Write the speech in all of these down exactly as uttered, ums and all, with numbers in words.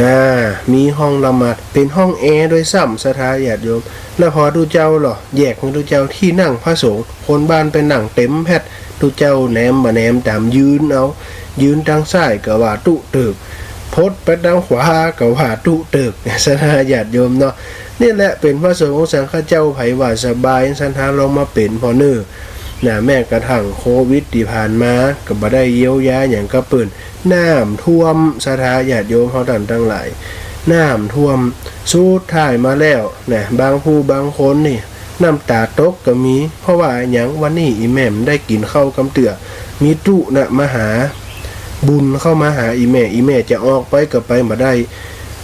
อ่า มีห้องละหมาด เป๋นห้องแอร์ด้วยซ้ำ ศรัทธาญาติโยม แล้วผ่อตุ๊เจ้าล่อ แยกหื้อตุ๊เจ้าตี้นั่งพระสงฆ์ คนบ้านไปนั่งเต็มแผ่ด ตุ๊เจ้าแหนมบ่แหนมต๋ามยืนเอา ยืนตางซ้ายก็ว่าตุ๊เติก พดไปตางขวาก็ว่าตุ๊เติก ศรัทธาญาติโยมเนาะ นี่แหละเป๋นพระสงฆ์องค์สังฆเจ้า ใผว่าสบาย ศรัทธาลองมาเป๋นผ่อเน่อ นะ แม้กระทั่งโควิดตี้ผ่านมา ก็บ่ได้เยียวยาหยังกับเปิ้น น้ำท่วม ศรัทธาญาติโยมเฮาต้านตังหลาย น้ำท่วม สุดท้ายมาแล้วนะ บางผู้บางคนนี่ น้ำต๋าตกก็มี เพราะว่าหยัง วันนี้อี่แม่บ่ได้กิ๋นข้าวกำเตื้อ มีตุ๊นะมาหา บุญเข้ามาหาอี่แม่ อี่แม่จะออกไปก็ไปบ่ได้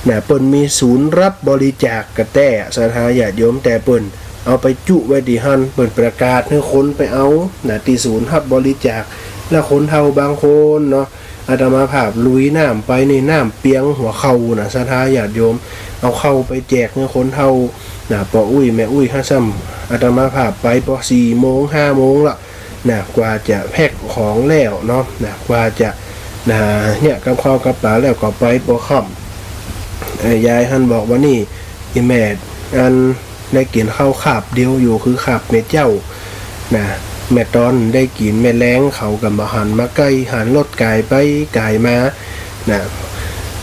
นะ เปิ้นมีศูนย์รับบริจาคก็แต๊ ศรัทธาญาติโยม แต่เปิ้นเอาไปจุไว้ตี้หั้น เปิ้นประกาศหื้อคนไปเอานะ ตี้ศูนย์ฮับบริจาค แล้วคนเฒ่าบางคนเนาะ อาตมาภาพลุยน้ำไปนี่ น้ำเปียงหัวเข่านะ ศรัทธาญาติโยม เอาข้าวไปแจกหื้อคนเฒ่านะ ป้ออุ๊ยแม่อุ๊ย หาซ้ำ อาตมาภาพไปปอสี่โมงห้าโมงละนะ กว่าจะแพ็คของแล้วเนาะนะ กว่าจะนะ เนี่ย กับข้าวกับป๋าแล้วก็ไปปอค่ำ เอ่อ ยายหั้นบอกว่านี่ อี่แม่อัน ได้กิ๋นข้าวคาบเดียวอยู่ คือคาบแม่เจ๊านะ แม่ตอนได้กิ๋น แม่แลงเขาก็บ่หันมาใก้ หันรถก๋ายไปก๋ายมานะ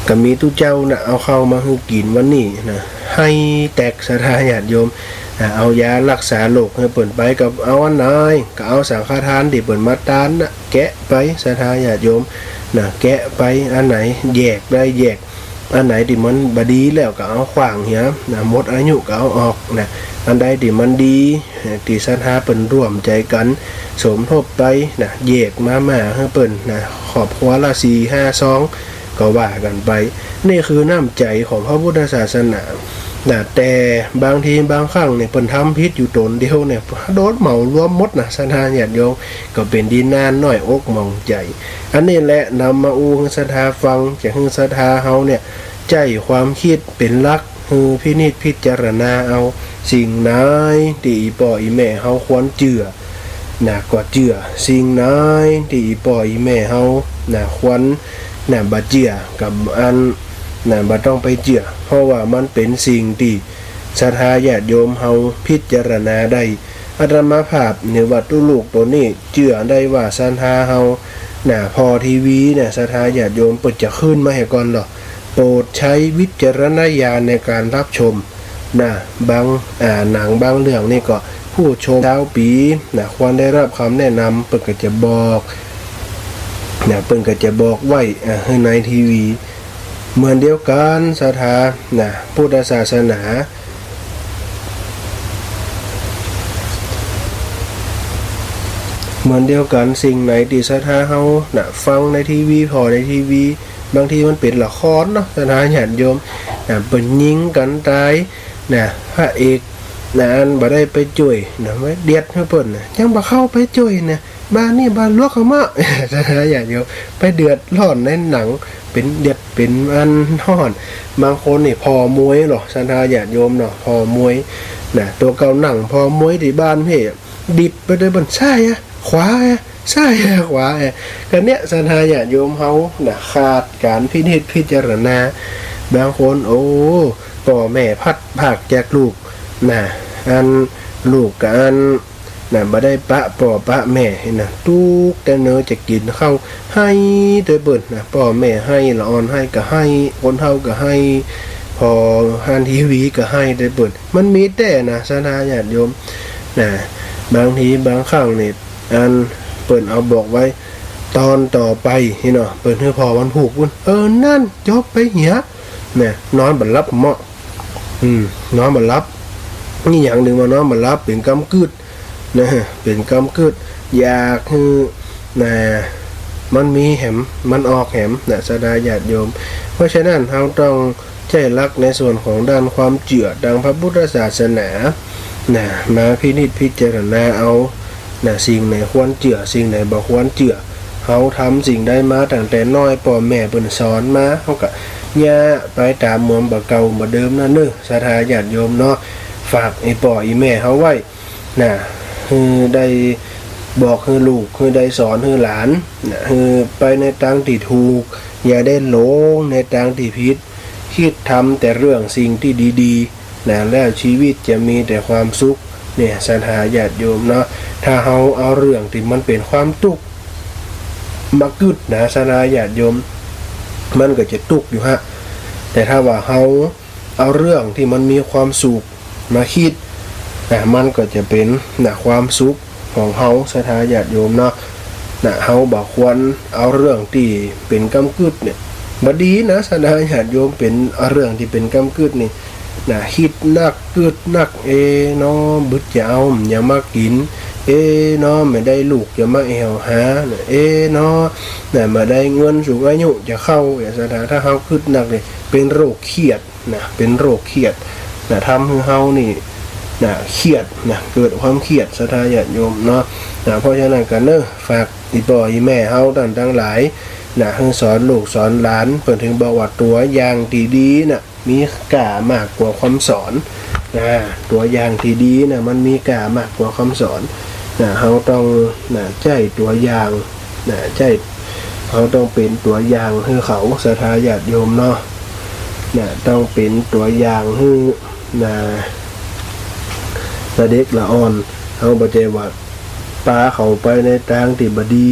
ก็มีตุ๊เจ้านะ เอาข้าวมาหื้อกิ๋นวันนี้นะ ไห้แตก ศรัทธาญาติโยมนะ เอายารักษาโรคหื้อเปิ้นไป ก็เอาอันไหน ก็เอาสังฆทานตี้เปิ้นมาตานนะ แกะไป ศรัทธาญาติโยมนะ แกะไป อันไหนแยกได้แยก อันไหนตี้มันบ่ดีแล้วก็เอาขว้างเหียนะ หมดอายุก็เอาออกนะ อันใดตี้มันดี ตี้ศรัทธาเปิ้นร่วมใจ๋กั๋นสมทบไปนะ แยกมาม่าหื้อเปิ้นนะ ครอบครัวละสี่ห้าซอง ก็ว่ากั๋นไป นี่คือน้ำใจ๋ของพระพุทธศาสนานะ แต่บางทีบางครั้งเนี่ย เปิ้นทำผิดอยู่ต๋นเดียวเนี่ย โดนเหมารวมหมดนะ ศรัทธาญาติโยม ก็เป๋นตี้น่าน้อยอกหมองใจ๋ อันนี้แหละนำมาอู้หื้อศรัทธาฟัง จะหื้อศรัทธาเฮาเนี่ย ใจ๊ความกึ๊ดเป๋นหลัก หื้อพินิจพิจารณาเอา สิ่งไหนตี้อี่ป้ออี่แม่เฮาควรเจื้อนะ ก็เจื้อ สิ่งไหนตี้อี่ป้ออี่แม่เฮานะ ควรนะ บ่เจื้อ ก็อันนะ บ่ต้องไปเจื้อ เพราะว่ามันเป๋นสิ่งตี้ศรัทธาญาติโยมเฮาพิจารณาได้ อาตมาภาพในวัตถุลูกต๋นนี้ เจื้อได้ว่าศรัทธาเฮานะ ผ่อทีวีนะ ศรัทธาญาติโยม เปิ้นจะขึ้นมาหื้อก่อนล่อ โปรดใช้วิจารณญาณในการรับชมนะ บาง อ่า หนังบางเรื่องนี่ก็ผู้ชมซาวปี๋นะ ควรได้รับคำแนะนำ เปิ้นก็จะบอกนะ เปิ้นก็จะบอกไว้ อ่า หื้อในทีวี เหมือนเดียวกั๋นศรัทธานะ พุทธศาสนา เหมือนเดียวกั๋น สิ่งไหนตี้ศรัทธาเฮานะ ฟังในทีวี ผ่อในทีวี บางทีมันเป๋นละครเนาะ ศรัทธาญาติโยมนะ เปิ้นยิงกั๋นต๋ายนะ พระเอกนะ อันบ่ได้ไปจ้วยนะ ไปเดือดหื้อเปิ้นนะ ยังบ่เข้าไปจ้วยนะ บ้านนี่บ้านหลวงเขามา ศรัทธาญาติโยม ไปเดือดร้อนในหนัง เป๋นเดือดเป๋นอันฮ้อน บางคนนี่ผ่อมวยล่อ ศรัทธาญาติโยมเนาะ ผ่อมวยนะ ตั๋วเก่านั่งผ่อมวยตี้บ้านเพ่ ดิดไปโดยบ่ใจ้ซ้ายอะ ขวาอะ ซ้ายอะขวาอะ ก็เนี่ยศรัทธาญาติโยมเฮานะ ขาดก๋านพินิจพิจารณา บางคน โอ้ ป้อแม่พลัดพรากจากลูกนะ อันลูกก็อันนะ บ่ได้ปะป้อปะแม่นะ ตุ๊กแต๊เนอ จะกิ๋นข้าว ไห้ตวยเปิ้นนะ ป้อแม่ไห้ ละอ่อนไห้ก็ไห้ คนเฒ่าก็ไห้ ผ่อหั้นทีวีก็ไห้ตวยเปิ้น มันมีแต๊นะ ศรัทธาญาติโยมนะ บางทีบางครั้งนี่ อันเปิ้นเอาบอกไว้ ต๋อนต่อไปนี่เนาะ เปิ้นหื้อผ่อวันพูกปู๊น เออ นั่น จบไปเหียนะ นอนบ่หลับเมาะ อืม นอนบ่หลับ นี่หยังนึ่งว่านอนบ่หลับ เป๋นกำกึ๊ดนะ เป๋นกำกึ๊ด อยากหื้อนะ มันมีแหม มันออกแหมนะ ศรัทธาญาติโยม เพราะฉะนั้นเฮาต้อง ใจ๊หลักในส่วนของด้านความเจื้อตางพระพุทธศาสนานะ มาพินิจพิจารณาเอานะ สิ่งไหนควรเจื้อ สิ่งไหนบ่ควรเจื้อ เฮาทำสิ่งใดมาตั้งแต่น้อย ป้อแม่เปิ้นสอนมา เฮาก็เยียะไปต๋ามเหมือนบ่าเก่าบ่าเดิมนั่นเนาะ ศรัทธาญาติโยมเนาะ ฝากอี่ป้ออี่แม่เฮาไว้ นะ หื้อได้บอกหื้อลูก หื้อได้สอนหื้อหลาน นะ หื้อไปในตางตี้ถูก อย่าได้หลงในตางตี้ผิด คิดทำแต่เรื่องสิ่งตี้ดีๆ นะ แล้วชีวิตจะมีแต่ความสุข เนี่ย ศรัทธาญาติโยมเนาะ ถ้าเฮาเอาเรื่องตี้มันเป๋นความตุ๊กข์มากึ๊ดนะ ศรัทธาญาติโยม มันก็จะตุ๊กข์อยู่ฮะ แต่ถ้าว่าเฮาเอาเรื่องตี้มันมีความสุขมาคิด นะ มันก็จะเป๋น นะ ความสุขของเฮา ศรัทธาญาติโยมเนาะ นะ เฮาบ่ควรเอาเรื่องตี้เป๋นกำกึ๊ดเนี่ย บ่ดีนะ ศรัทธาญาติโยม เป๋นเรื่องตี้เป๋นกำกึ๊ดนี่ นะ คิดนักกึ๊ดนัก เอ๊ะเนาะ บึดจะเอาหยังมากิ๋น เอ๊ะเนาะ บ่ได้ลูกจะมาแอ่วหา นะ เอ๊ะเนาะ นะ บ่ได้เงินสูงอายุจะเข้า อย่างศรัทธา ถ้าเฮากึ๊ดนักเนี่ย เป๋นโรคเครียด นะ เป๋นโรคเครียด นะ ทำหื้อเฮานี่ นะ เครียด นะ เกิดความเครียด ศรัทธาญาติโยมเนาะ นะ เพราะฉะนั้นก็เนาะ ฝากอี่ป้ออี่แม่เฮาต้านตังหลาย นะ หื้อสอนลูกสอนหลาน เปิ้นถึงบอกว่าตั๋วอย่างตี้ดีนะ มีก้ามากกว่าคำสอน นะ ตั๋วอย่างตี้ดีนะ มันมีก้ามากกว่าคำสอน นะ เฮาต้อง นะ ใจ๊ตั๋วอย่าง นะ ใจ๊ เฮาต้องเป๋นตั๋วอย่างหื้อเขา ศรัทธาญาติโยมเนาะ นะ ต้องเป๋นตั๋วอย่างหื้อ นะ ละเด็กละอ่อน เฮาบ่ใจ้ว่าปาเขาไปในตางตี้บ่ดี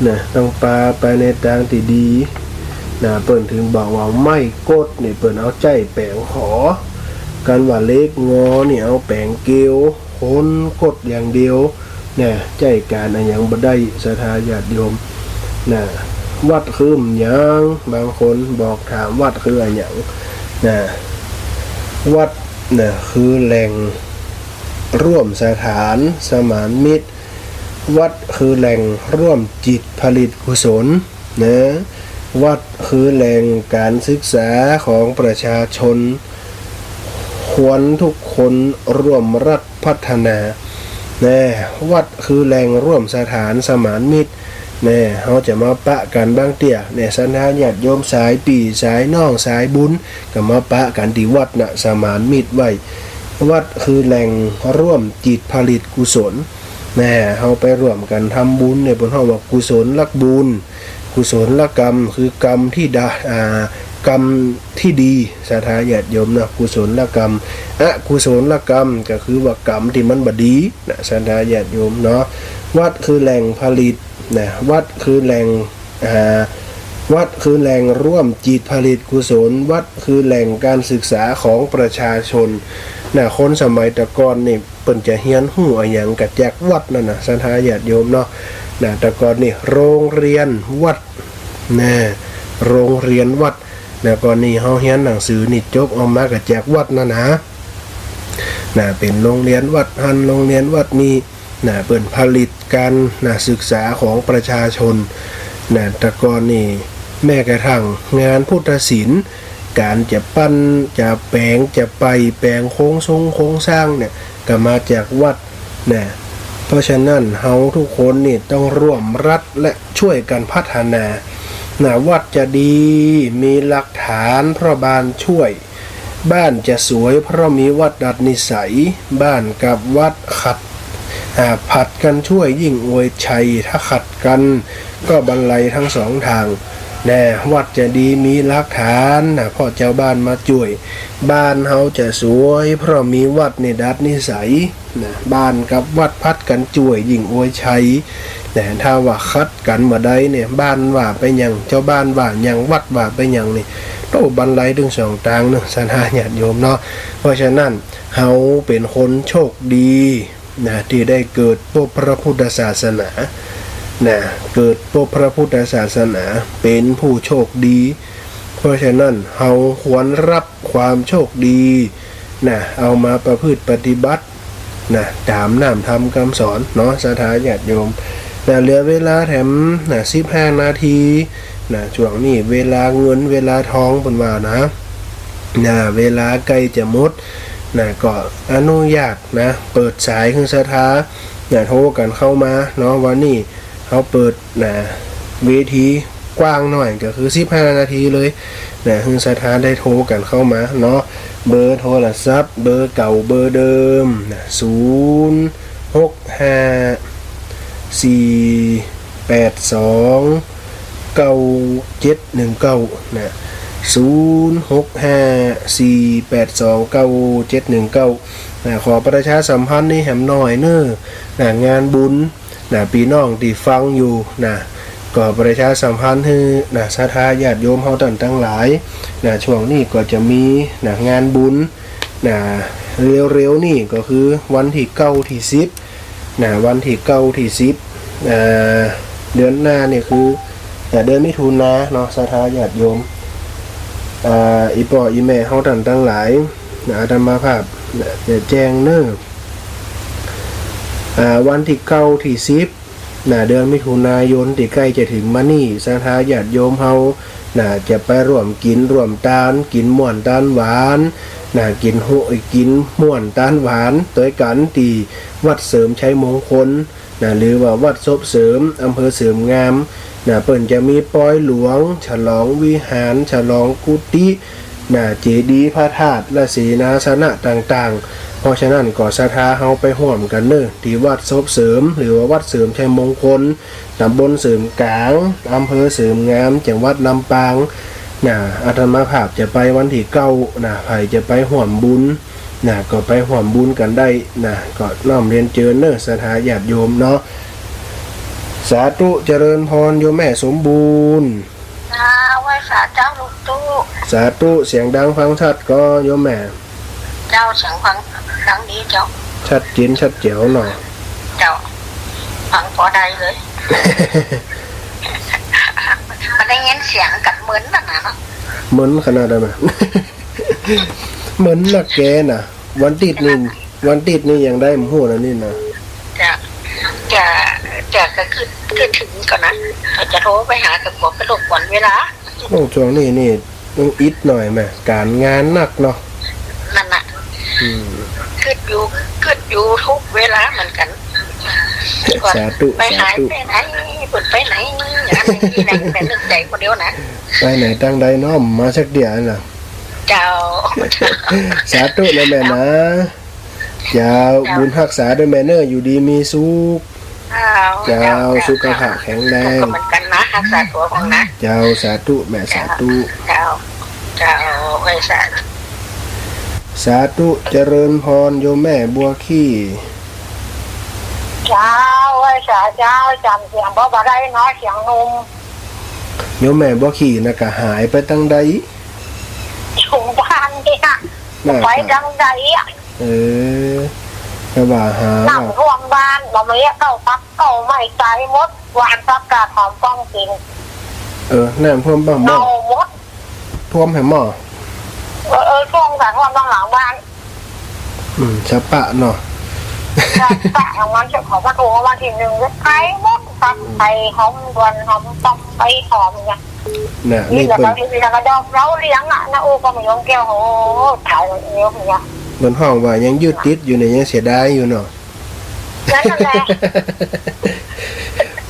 นะ ต้องปาไปในตางตี้ดี นะ เปิ้นถึงบอกว่าไม้ก๊ดนี่เปิ้นเอาใจ๊แป๋งขอ กันว่าเหล็กงอนี่เอาแป๋งเกลียว คนก๊ดอย่างเดียว นะ ใจ๊ก๋านอะหยังบ่ได้ ศรัทธาญาติโยม นะ วัดคืออะหยัง บางคนบอกถามวัดคืออะหยัง นะ วัด นะ คือแหล่งร่วมสถานสมานมิตร วัดคือแหล่งร่วมจิตผลิตกุศล นะ วัดคือแหล่งการศึกษาของประชาชน ควรทุกคนร่วมรัฐพัฒนา นะ วัดคือแหล่งร่วมสถานสมานมิตร นะ เฮาจะมาปะกั๋นบางเตื้อ นะ ศรัทธาญาติโยมสายปี้สายน้องสายบุญ ก็มาปะกั๋นตี้วัดนะ สมานมิตรไว้ วัดคือแหล่งร่วมจิตผลิตกุศล นะ เฮาไปร่วมกั๋นทำบุญเนี่ย เปิ้นฮ้องว่ากุศลกรรม กุศลกรรม คือกรรมตี้ดา อ่า กรรมตี้ดี ศรัทธาญาติโยมเนาะ กุศลกรรม อกุศลกรรม ก็คือว่ากรรมตี้มันบ่ดีนะ ศรัทธาญาติโยมเนาะ วัดคือแหล่งผลิตนะ วัดคือแหล่ง อ่า วัดคือแหล่งร่วมจิตผลิตกุศล วัดคือแหล่งการศึกษาของประชาชน นะ คนสมัยแต่ก่อนนี่ เปิ้นจะเฮียนฮู้อะหยังก็จากวัดนั่นนะ ศรัทธาญาติโยมเนาะ นะ แต่ก่อนนี่โรงเรียนวัด นะ โรงเรียนวัด นะ ก่อนนี่เฮาเฮียนหนังสือนี่จบออกมาก็จากวัดนั่นนะ นะ เป๋นโรงเรียนวัดหั้น โรงเรียนวัดนี่ นะ เปิ้นผลิตก๋าน นะ ศึกษาของประชาชน นะ แต่ก่อนนี่แม้กระทั่งงานพุทธศิลป์ ก๋านจะปั้น จะแป๋ง จะไปแป๋งโครงทรงโครงสร้างเนี่ย ก็มาจากวัด นะ เพราะฉะนั้นเฮาทุกคนนี่ต้องร่วมรัฐและช่วยกั๋นพัฒนา นะ วัดจะดีมีหลักฐานเพราะบ้านช่วย บ้านจะสวยเพราะมีวัดดัดนิสัย บ้านกับวัดขัด อ่า ผัดกั๋นช่วยยิ่งอวยชัย ถ้าขัดกั๋นก็บรรลัยทั้งสองตาง นะ วัดจะดีมีหลักฐาน นะ เพราะจาวบ้านมาจ้วย บ้านเฮาจะสวยเพราะมีวัดนี่ดัดนิสัย นะ บ้านกับวัดผัดกั๋นจ้วยยิ่งอวยชัย แต่ถ้าว่าขัดกั๋นบ่ได้เนี่ย บ้านว่าไปหยัง จาวบ้านว่าหยัง วัดว่าไปหยังนี่ โอ้ บรรลัยตึงสองตางเนาะ ศรัทธาญาติโยมเนาะ เพราะฉะนั้นเฮาเป๋นคนโชคดี นะ ตี้ได้เกิดปบพระพุทธศาสนา นะ เกิดปบพระพุทธศาสนา เป๋นผู้โชคดี เพราะฉะนั้นเฮาควรรับความโชคดี นะ เอามาประพฤติปฏิบัติ นะ ต๋ามน้ำธรรมกำสอนเนาะ ศรัทธาญาติโยม นะ เหลือเวลาแถม นะ สิบห้านาที นะ ช่วงนี้เวลาเงินเวลาทองเปิ้นว่านะ นะ เวลาใก้จะหมด นะ ก็อนุญาต นะ เปิดสายหื้อศรัทธา นะ โทรกั๋นเข้ามาเนาะ วันนี้เฮาเปิด นะ เวทีกว้างหน้อย ก็คือสิบห้านาทีเลย นะ หื้อศรัทธาได้โทรกั๋นเข้ามาเนาะ เบอร์โทรศัพท์ เบอร์เก่าเบอร์เดิม นะ ศูนย์ หก ห้า สี่ แปด สอง เก้า เจ็ด หนึ่ง เก้า นะ ศูนย์ หก ห้า สี่ แปด สอง เก้า เจ็ด หนึ่ง เก้า นะ ขอประชาสัมพันธ์นี่แหมหน่อยเน่อ นะ งานบุญ นะ ปี้น้องตี้ฟังอยู่ นะ ก็ประชาสัมพันธ์หื้อ นะ ศรัทธาญาติโยมเฮาต้านตังหลาย นะ ช่วงนี้ก็จะมี นะ งานบุญ นะ เร็วๆ นี่ก็คือวันตี้เก้าตี้สิบ นะ วันตี้เก้าตี้สิบ เอ่อ เดือนหน้านี่คือ นะ เดือนมิถุนาเนาะ ศรัทธาญาติโยม อ่า อี่ป้ออี่แม่เฮาต้านตังหลาย นะ อาตมาภาพ นะ จะแจ้งเน่อ อ่า วันตี้เก้าตี้สิบ นะ เดือนมิถุนายนตี้ใก้จะเถิงมานี่ ศรัทธาญาติโยมเฮา นะ จะไปร่วมกิ๋นร่วมตาน กิ๋นม่วนตานหวาน นะ กิ๋นโฮ กิ๋นม่วนตานหวานตวยกั๋นตี้วัดเสริมชัยมงคล นะ หรือว่าวัดศพเสริม อำเภอเสริมงาม นะ เปิ้นจะมีปอยหลวง ฉลองวิหาร ฉลองกุฏิ นะ เจดีย์พระธาตุและเสนาสนะต่างๆ เพราะฉะนั้นก็ศรัทธาเฮาไปฮ่วมกั๋นเน่อ ตี้วัดศพเสริม หรือว่าวัดเสริมชัยมงคล ต๋ำบลเสริมก๋าง อำเภอเสริมงาม จังหวัดลำปาง นะ อาตมาภาพจะไปวันตี้เก้า นะ ใผจะไปฮ่วมบุญ นะ ก็ไปฮ่วมบุญกั๋นได้ นะ ก็น้อมเรียนเจิญเน่อ ศรัทธาญาติโยมเนาะ สาธุ เจริญพร โยมแม่สมบูรณ์ เจ้า ไหว้สาเจ้าลูกตุ๊ สาธุ เสียงดังฟังชัดก่อ โยมแม่ เจ้า เสียงฟังดังดีเจ้า ชัดเจนชัดแจ๋วเนาะ เจ้า ฟังปอได้เลย บ่ได้ยินเสียงกั๋นเหมือนนั่นน่ะเนาะ เหมือนขนาดนั้นน่ะ เหมือนนักแกน่ะ วันติ๊ดนี่ วันติ๊ดนี่ยังได้บ่ฮู้นะนี่นะ จะ จะ จะ ก็คือ คือเถิงก่อนนะ เขาจะโทรไปหา ก็กลัวไปรบกวนเวลา โอ้ ช่วงนี้นี่ ต้องอิดหน่อยแม่ ก๋านงานหนักเนาะ นั่นน่ะ อืม กึ๊ดอยู่ กึ๊ดอยู่ทุกเวลาเหมือนกั๋น สาธุ ไปหาย สาธุ ไปไหน เปิ้นไปไหน อย่างนั้นอย่างนี้นะ แต่นึกใจ๋คนเดียวนะ ไปไหนตางใดน้อ มาสักเดี่ยวน่ะ เจ้า สาธุนะแม่นะ เจ้า เจ้า บุญฮักษาเน่อแม่เน่อ อยู่ดีมีสุข เจ้า เจ้า เจ้า สุขภาพแข็งแรง ก็เหมือนกั๋นนะ ฮักษาตั๋วพ่องนะ เจ้า สาธุแม่ สาธุ เจ้า เจ้า ไหว้สา สาธุ เจริญพร โยมแม่บัวขี้ เจ้า ไหว้สาเจ้า จำเสียงบ่ บ่ได้เนาะ เสียงหนุ่ม โยมแม่บัวขี้น่ะก็หายไปตางใด อยู่บ้านเนี่ย น่ะ ไปตางใดอะ เออ แต่ว่าหา น้ำท่วมบ้าน บ่มีเข้าปักเข้าไม้ ตายหมด หว่านผักกาดหอมป้อมกิ๋น เออ น้ำท่วมบ้านบ่ เน่าหมด ท่วมแหมบ่ เออ เออ ท่วมค่ะ ท่วมตางหลังบ้าน อืม สะปะเนาะ สะปะ รางวัลเจ้าของประตูรางวัลที่หนึ่ง ขายหมดครับ อืม ไผ่หอมด่วน หอมป้อม ใบหอมเนี่ย น่ะ นี่ นี่แหละ เปิ้น บางทีนะ ก็ดอกเหล้าเลี้ยงอะนะ โอ้ ก็ไม่ยอมแก้ว โอ้ ตายแล้วเนี่ย เปิ้นฮ้องว่ายังยึดติดอยู่นี่ ยังเสียดายอยู่เนาะ นั่นแหละ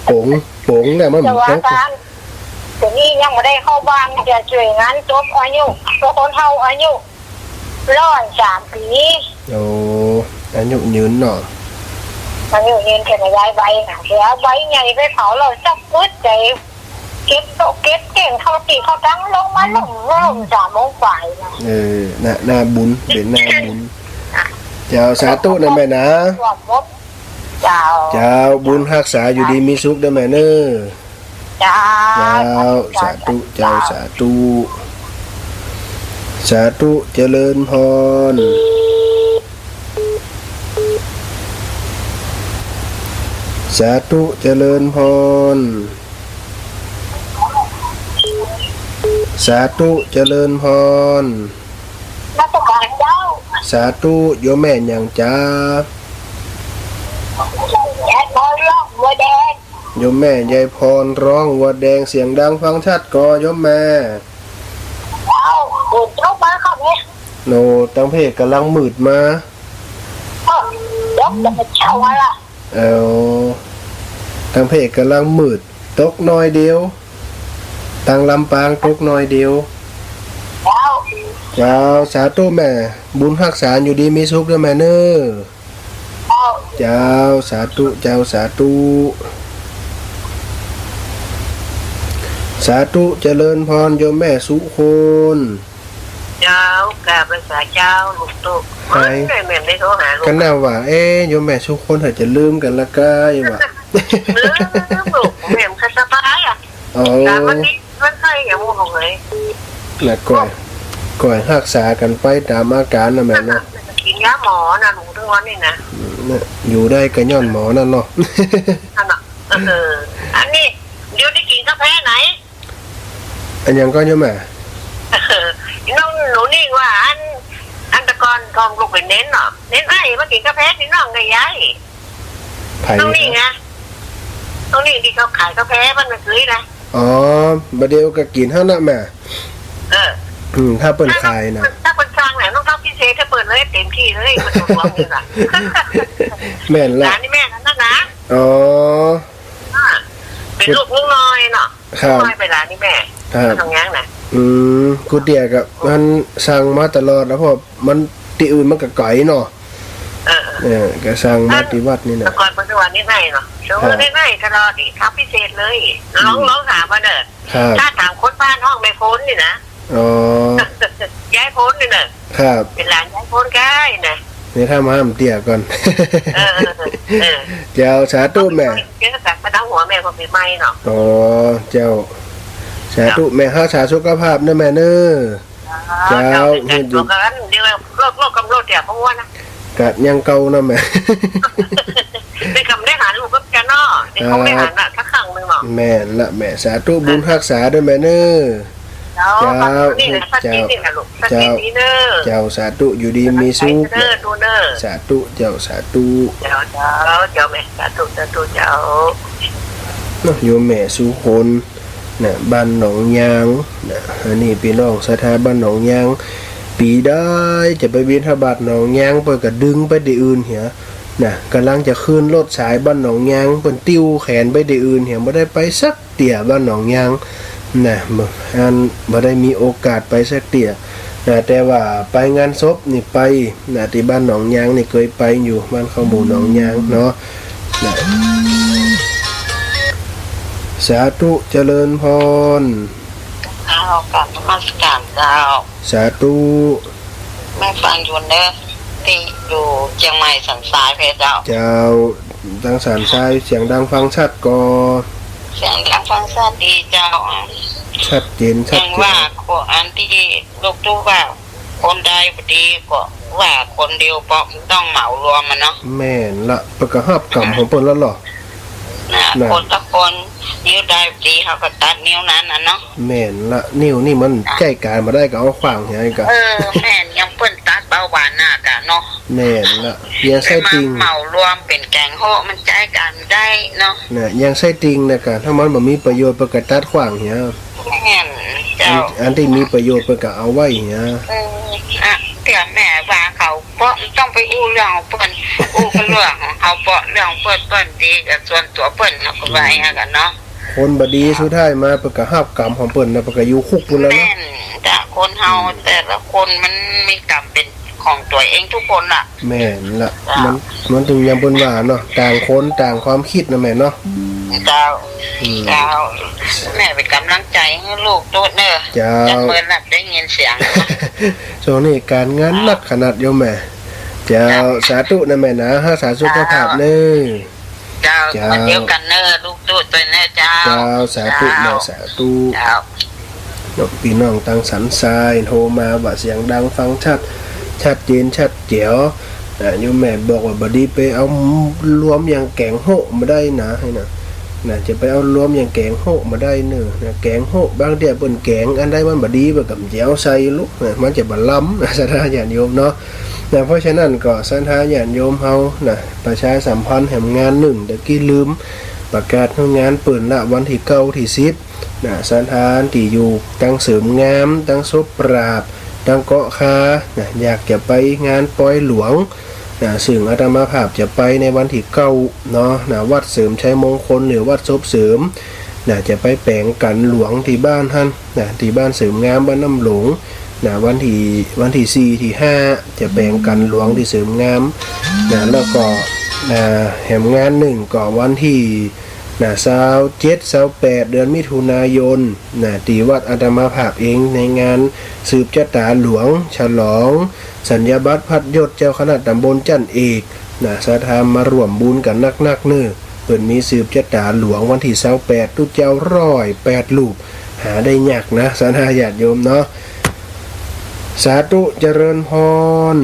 ป๋ง ป๋งแล้วมัน แต่ว่า ตก การ เดี๋ยวนี้ยังบ่ได้เข้าบ้าน จะช่วยงานจบอายุ ตัวคนเฒ่าอายุ ร้อยสามปี๋ โอ้ อายุยืนเนาะ อายุยืน จะมาย้ายใบนะ เดี๋ยวใบใหญ่ไปเผา เราจักอึดใจ๋ เก็บโต๊ะเก็บเตียง เข้าตี้เข้าตัง ลงมาลง ลงสามโมงฝ่ายนะ เออ น่ะ หน้าบุญ เป๋นหน้าบุญ เจ้า สาธุนะแม่นะ รวมหมด เจ้า เจ้า บุญฮักษาอยู่ดีมีสุขเน่อแม่เน่อ เจ้า เจ้า สาธุ เจ้า สาธุ สาธุ เจริญพร สาธุ เจริญพร สาธุ เจริญพร นมัสก๋านเจ้า สาธุ โยมแม่หยังจ๊ะ ยายพรร้องวัวแดง โยมแม่ยายพรร้องวัวแดง เสียงดังฟังชัดก่อ โยมแม่ เอ้า เดี๋ยวมาครับเนี่ย โน่ ตางเพกก๋ำลังมืดมา เออ เดี๋ยวจะไปเช่ามาละ เอ้า ตางเพกก๋ำลังมืด ตกหน่อยเดียว ตางลำปางตกหน่อยเดียว เจ้า เจ้า สาธุแม่ บุญฮักษาอยู่ดีมีสุขเน่อแม่เน่อ เจ้า เจ้า สาธุ เจ้า สาธุ สาธุเจริญพรโยมแม่สุคน เจ้า กราบไหว้สาเจ้าลูกตุ๊ก หาย เอ้ย แม่ได้โทรหาลูก ก็น่าว่า เอ๊ะ โยมแม่สุคนหาจะลืมกั๋นละก้า ว่า ลืมลูก แม่มันก็สบายอ่ะ อ๋อ แต่วันนี้มันไข้อย่างหมู่เลย แล้วก็ ก็ฮักษากั๋นไปต๋ามอาก๋านนะแม่เนาะ กิ๋นยาหมอนะลูก ตึงวันนี้นะ อืม เนี่ย อยู่ได้ก็ย้อนหมอนั่นเนาะ นั่นน่ะ เออ อันนี้ เดี๋ยวได้กิ๋นกาแฟไหน อันหยังก่อโยมแม่ เออ น้องหนูนิ่งว่าอัน อันตะกอนทองลูกไปเน้นเนาะ เน้นไอ้มากิ๋นกาแฟตี้น้องกับยาย ไผ น้องนิ่งนะ น้องนิ่งตี้เขาขายกาแฟบ้านแม่ซื้อนะ อ๋อ บ่าเดี่ยวก็กิ๋นหั้นนะแม่ เออ อืม ถ้าเปิ้นขายนะ ถ้าเปิ้นสั่งน่ะ น้องต้องพิเศษให้เปิ้นเลย เต็มตี้เลย เปิ้นหวงอยู่น่ะ แม่นละ ร้านนี้แม่นั่นนะ อ๋อ อ่า เป๋นลูกลุงน้อยเนาะ ครับ ลุงน้อยไปหลานนี่แม่ ครับ ทำงานน่ะ อืม กู้เตื้อก็มันสั่งมาตลอดแล้ว เพราะมันตี้อื่นมันก็ไก๋เนาะ เออ เออ ก็สั่งมาตี้วัดนี่นะ แต่ก่อนปัจจุบันนี่ไงเนาะ ครับ เออ นี่ไงตลอดนี่ ทำพิเศษเลย ลอง อืม ลองถามมาเด้อ ครับ ถ้าถามคนบ้านห้องแม่โพนนี่นะ อ๋อ ยายโพนนี่เนอะ ครับ เป๋นหลานยายโพนก้ายนะ นี่ถ้ามาห้ามเตื้อก่อน เออ เออ เออ เจ้า สาธุแม่ เจอกั๋นมาตั้งหัวแม่ก็ปีใหม่เนาะ อ๋อ เจ้า สาธุ เจ้า แม่ฮักษาสุขภาพเนอะแม่เนอะ เจ้า เจ้า เจ้า เฮ็ดอยู่ เจ้า เดี๋ยวโรค โรคกำเริบเตื้อเพราะว่านะ ก็ยังเก่านะแม่ ได้กำได้หันลูกก็จะเนาะ ได้คงได้หันน่ะ สักครั้งหนึ่งเนาะ แม่นละแม่ สาธุ บุญฮักษาด้วยแม่เนอะ เจ้า เจ้า นี่แหละ สักทีนี่แหละลูก สักทีนี่เนอะ เจ้า สาธุ อยู่ดีมีสุข เนอะ ดูเนอะ สาธุ เจ้า สาธุ เจ้า เจ้า เจ้าแม่ สาธุ สาธุ เจ้า เนาะ โยมแม่สุคน นะ บ้านหนองยาง นะ อันนี้ปี้น้องศรัทธาบ้านหนองยาง ปี๋ใดจะไปบิณฑบาตหนองยาง เปิ้นก็ดึงไปตี้อื่นเหีย นะ ก่ำลังจะขึ้นรถสายบ้านหนองยาง เปิ้นติ้วแขนไปตี้อื่นเหีย บ่ได้ไปสักเตื้อบ้านหนองยาง นะ อันบ่ได้มีโอกาสไปสักเตื้อ นะ แต่ว่าไปงานศพนี่ไป นะ ตี้บ้านหนองยางนี่เกยไปอยู่ บ้านข้าวหมูหนองยางเนาะ นะ สาธุเจริญพร เจ้า กราบนมัสการเจ้า สาธุ แม่ฟังอยู่เนอะ ตี้อยู่เจียงใหม่สันทรายเพเจ้า เจ้า ตังสันทราย เสียงดังฟังชัดก่อ เสียงดังฟังชัดดีเจ้า ชัดเจน ชัดแจ๋ว อย่างว่า คนอันตี้ลูกตุ๊กว่า คนใดบ่ดีก็ว่าคนเดียว บ่ต้องเหมารวมอะเนาะ แม่นละ เปิ้นก็ฮับกรรมของเปิ้นแล้วเนาะ นะ นะ คนละคน นิ้วใดบ่ดีเขาก็ตัดนิ้วนั้นน่ะเนาะ แม่นละ นิ้วนี่มันใจ๊ก๋านบ่ได้ก็เอาขว้างเหียก็ เออ แม่น อย่างเปิ้นตัดเบาหวานน่ะกะเนาะ แม่นละ อย่าใส่ติ่ง ไปมาเหมารวมเป๋นแก๋งโฮะ มันใจ๊ก๋านบ่ได้เนาะ นะ อย่างใส่ติ่งน่ะกะ ถ้ามันบ่มีประโยชน์เปิ้นก็ตัดขว้างเหีย แม่นเจ้า อัน อันตี้มีประโยชน์เปิ้นก็เอาไว้เหีย เออ อ่ะ เตื้อแม่ว่าเขา บ่ต้องไปอู้เรื่องของเปิ้น อู้ก็เรื่องของเขา บ่เรื่องเปิ้น เปิ้นดีกับส่วนตั๋วเปิ้นเนาะ ก็ว่าอย่างนั้นเนาะ คนบ่ดีสุดท้ายมาเปิ้นก็ฮับกรรมของเปิ้นนะ เปิ้นก็อยู่คุกปู้นแหละเนาะ แม่น แต่คนเฮา อืม แต่ละคนมันมีกรรมเป๋นของตั๋วเองกู้คนน่ะ แม่นละ เจ้า มัน มันตึงอย่างเปิ้นว่าเนาะ ต่างคนต่างความกึ๊ดนะแม่เนาะ เจ้า อืม เจ้า แม่เป๋นก๋ำลังใจ๋หื้อลูกตุ๊กเน่อ เจ้า จักเปิ้นหลับได้ยินเสียง ช่วงนี้ก๋านงานหนักขนาดโยมแม่ เจ้า เจ้า สาธุนะแม่นะ ฮักษาสุขภาพเน่อ เจ้า เจ้า วันเดียวกั๋นเน่อ ลูกตุ๊กตวยเน่อเจ้า เจ้า สาธุแม่ เจ้า สาธุ เจ้า เนาะ ปี้น้องตังสันทรายโทรมาว่าเสียงดังฟังชัด ชัดเจนชัดแจ๋ว อ่า โยมแม่บอกว่าบ่ดีไปเอารวมอย่างแก๋งโฮะบ่ได้นะ หื้อนะ นะ จะไปเอารวมอย่างแก๋งโฮะบ่ได้เน่อ นะ แก๋งโฮะบางเตื้อเปิ้นแก๋งอันใดมันบ่ดี เปิ้นก็บ่เอาใส่ลูก นะ มันจะบ่ล้ำ นะ ศรัทธาญาติโยมเนาะ นะ เพราะฉะนั้นก็ศรัทธาญาติโยมเฮานะ ประชาสัมพันธ์แหมงานนึ่ง ตะกี้ลืมประกาศหื้องานเปิ้นละ วันตี้เก้าตี้สิบ นะ ศรัทธาตี้อยู่ตังเสริมงาม ตังศพปราบ ตังเกาะคา นะ อยากจะไปงานปอยหลวง นะ ซึ่งอาตมาภาพจะไปในวันตี้เก้าเนาะ นะ วัดเสริมชัยมงคล หรือวัดศพเสริม นะ จะไปแป๋งกัณฑ์หลวงตี้บ้านหั้น นะ ตี้บ้านเสริมงาม บ้านน้ำหลง นะ วันตี้ วันตี้สี่ตี้ห้า จะแป๋งกัณฑ์หลวงตี้เสริมงาม นะ แล้วก็ อ่า แหมงานนึ่งก็วันตี้ นะ ซาวเจ็ด ซาวแปด เดือนมิถุนายน นะ ตี้วัดอาตมาภาพเอง ในงานสืบจะต๋าหลวง ฉลองสัญญาบัตรพัดยศเจ้าคณะต๋ำบลจั้นเอก นะ ศรัทธามาร่วมบุญกั๋นนักๆ เน่อ เปิ้นมีสืบจะต๋าหลวงวันตี้ซาวแปด ตุ๊เจ้าร้อยแปดรูป หาได้ยากนะ ศรัทธาญาติโยมเนาะ สาธุเจริญพร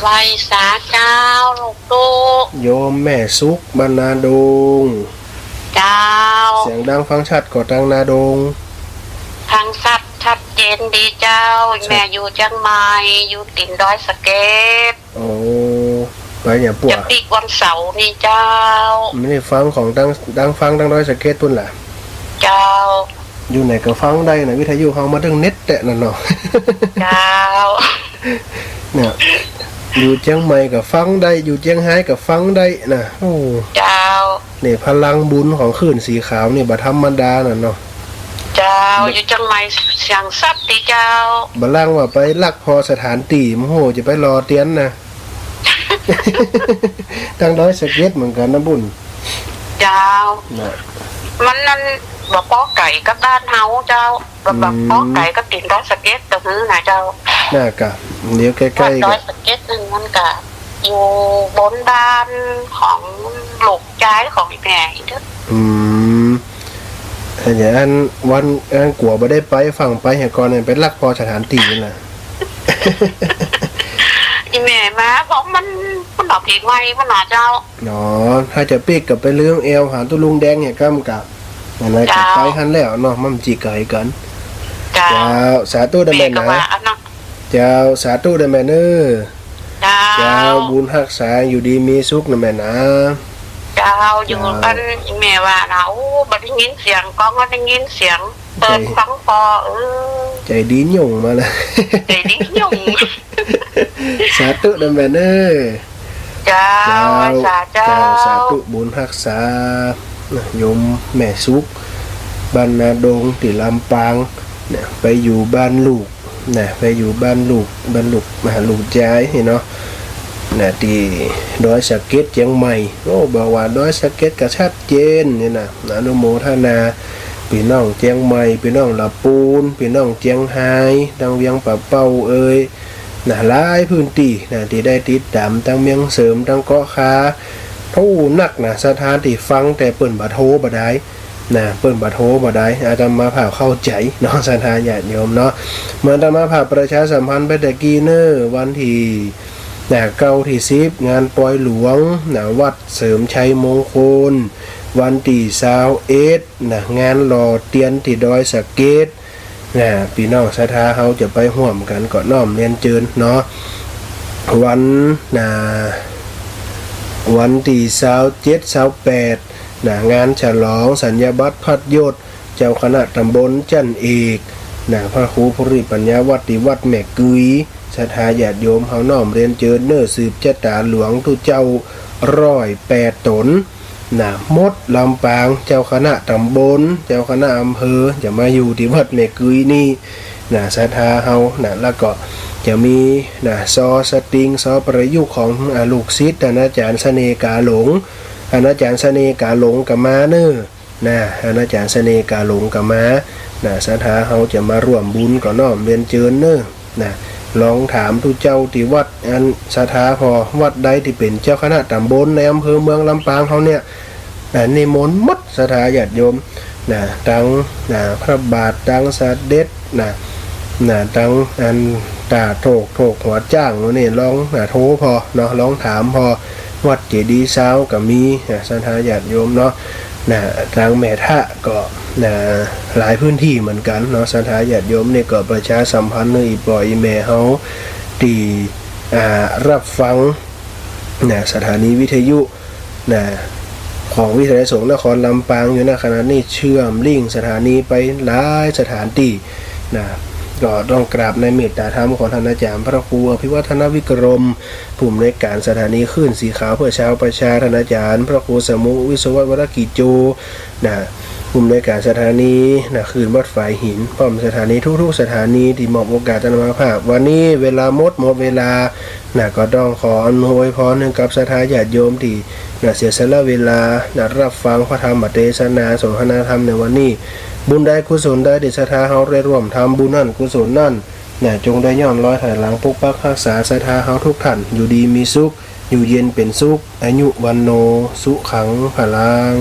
ไหว้สาเจ้า ลูกตุ๊ โยมแม่สุข บ้านนาดง เจ้า เสียงดังฟังชัดก่อตางนาดง ฟังชัด ชัดเจนดีเจ้า ชัด แม่อยู่เจียงใหม่ อยู่ตี๋นดอยสะเก็ด โอ้ ไปเนี่ยปั่ว จะปิ๊กวันเสาร์นี่เจ้า ไม่ได้ฟังของดัง ดังฟังตางดอยสะเก็ดปู้นล่ะ เจ้า อยู่ไหนก็ฟังได้นะ วิทยุเฮามาเถิงเน็ตแต๊นั่นเนาะ เจ้า เนี่ย อยู่เจียงใหม่ก็ฟังได้ อยู่เจียงฮายก็ฟังได้นะ โอ้ เจ้า เนี่ย พลังบุญของคลื่นสีขาวนี่บ่ธรรมดาน่ะเนาะ เจ้า อยู่เจียงใหม่เสียงชัดดีเจ้า บ่ลังว่าไปลักผ่อสถานตี้ โอ้โห จะไปหล่อเตียนนะ ตางดอยสะเก็ดเหมือนกั๋นนะปุ้น เจ้า นะ มันนั่นบ่ปอไก๋กับบ้านเฮาเจ้า บ่ อืม บ่ปอไก๋กับตี๋นดอยสะเก็ดตรงนี้นะเจ้า น่ากะ เดี๋ยวใก้ๆ กั๋น ดอยสะเก็ดนี่มันกะอยู่บนบ้านของลูกจายของแม่อีกเด้อ อืม อย่างอันวัน อันกั๋วบ่ได้ไป ฟั่งไปเหียก่อนเนี่ย ไปลักผ่อสถานตี้นั่นน่ะ อีแม่มา เพราะมัน มันออกเพลงใหม่ มันหนาเจ้า อ๋อ ถ้าจะปิ๊กก็ไปเรื่องแอวหาตุ๊ลุงแดงเนี่ย ก้ำกะ อะไรก็ เจ้า ไปหั้นแล้วเนาะ มันจิไก๋กั๋น เจ้า เจ้า สาธุเด้อแม่นะ แม่ก็ว่าอันนั้น เจ้า สาธุเด้อแม่เน่อ เจ้า เจ้า บุญฮักษา อยู่ดีมีสุขนะแม่นะ เจ้า อยู่ เจ้า อันแม่ว่านะ โอ้ บ่ได้ยินเสียงกลอง บ่ได้ยินเสียง เปิด ใจ ฟังผ่อ เออ ใจดีหยุ่งมานะ ใจดีหยุ่ง สาธุเด้อแม่เน่อ เจ้า เจ้า สา เจ้า เจ้า สาธุบุญฮักษา นะ โยมแม่สุข บ้านนาดง ตี้ลำปาง เนี่ย ไปอยู่บ้านลูก นะ ไปอยู่บ้านลูก บ้านลูก มาหาลูกจายนี่เนาะ นะ ตี้ดอยสะเก็ดเจียงใหม่ โอ้ บอกว่าดอยสะเก็ดก็ชัดเจนนี่นะ อนุโมทนา ปี้น้องเจียงใหม่ ปี้น้องละปูน ปี้น้องเจียงฮาย ตางเวียงป่าเป้าเอ่ย นะ หลายพื้นตี้นะ ตี้ได้ติดต๋าม ตางเมียงเสริม ตางเกาะคา โอ้ นักนะ ศรัทธาตี้ฟัง แต่เปิ้นบ่โทรบ่ได้นะ เปิ้นบ่โทรบ่ได้ อาตมาภาพเข้าใจ๋เนาะ ศรัทธาญาติโยมเนาะ เหมือนอาตมาภาพประชาสัมพันธ์ไปตะกี้เน่อ วันตี้ นะ เก๊า ตี้สิบ งานปอยหลวง นะ วัดเสริมชัยมงคล วันตี้ซาวเอ็ด นะ งานหล่อเตียนตี้ดอยสะเก็ด นะ ปี้น้องศรัทธาเฮาจะไปฮ่วมกั๋นก็น้อมเรียนเจิญเนาะ วัน นะ วันตี้ซาวเจ็ด ซาวแปด นะ งานฉลองสัญญาบัตรพัดยศเจ้าคณะต๋ำบลจั้นเอก นะ พระครูภูริปัญญาวัตรตี้วัดแม่กึย ศรัทธาญาติโยมเฮาน้อมเรียนเจิญเน่อ สืบจะต๋าหลวงตุ๊เจ้าร้อยแปดต๋น นะ หมดลำปาง เจ้าคณะต๋ำบล เจ้าคณะอำเภอ จะมาอยู่ตี้วัดแม่กึยนี่นะ ศรัทธาเฮานะ แล้วก็จะมีนะ ซอสตริง ซอประยุกต์ของ อ่า ลูกศิษย์ อาจารย์เสน่ห์กาหลง อาจารย์เสน่ห์กาหลงก็มาเน่อ นะ อาจารย์เสน่ห์กาหลงก็มา นะ ศรัทธาเฮาจะมาร่วมบุญก็น้อมเรียนเจิญเน่อ นะ ลองถามตุ๊เจ้าตี้วัด อันศรัทธาผ่อ วัดใดตี้เป๋นเจ้าคณะต๋ำบลในอำเภอเมืองลำปางเฮาเนี่ย นะ นิมนต์หมด ศรัทธาญาติโยม นะ ตัง นะ พระบาท ตังเสด็จ นะ นะ ตังอันต๋าโทก โทกหัวจ้างโน่นนี่ ลอง นะ โทรผ่อเนาะ ลองถามผ่อ วัดเจดีย์ซาวก็มี นะ ศรัทธาญาติโยมเนาะ นะ ตังแม่ทะก็ นะ หลายพื้นตี้เหมือนกั๋นเนาะ ศรัทธาญาติโยม นี่ก็ประชาสัมพันธ์เน่อ อี่ป้ออี่แม่เฮา ตี้ อ่า ฮับฟัง นะ สถานีวิทยุ นะ ของวิทยาลัยสงฆ์นครลำปางอยู่ ณ ขณะนี้เชื่อมลิงก์สถานีไปหลายสถานตี้ นะ ก็ต้องกราบในเมตตาธรรมของท่านอาจารย์พระครูอภิวัฒนวิกรม ผู้อำนวยการสถานีคลื่นสีขาวเพื่อชาวประชา ท่านอาจารย์พระครูสมุวิศวะวรกิจโจ นะ ผู้อำนวยการสถานี นะ คลื่นวัดฝายหิน พร้อมสถานีทุกๆ สถานีตี้มอบโอกาสอาตมาภาพ วันนี้เวลาหมด หมดเวลา นะ ก็ต้องขออำนวยอวยพรหื้อกับศรัทธาญาติโยมตี้ นะ เสียสละเวลา นะ ฮับฟังพระธรรมเตสนา สนทนาธรรมในวันนี้ บุญใดกุศลใดตี้ศรัทธาเฮาได้ร่วมทำบุญนั้นกุศลนั้น นะ จงได้ย้อนรอยถอยหลังปกปักฮักษาศรัทธาเฮาทุกท่าน อยู่ดีมีสุข อยู่เย็นเป๋นสุข อายุวัณโณ สุขัง พลัง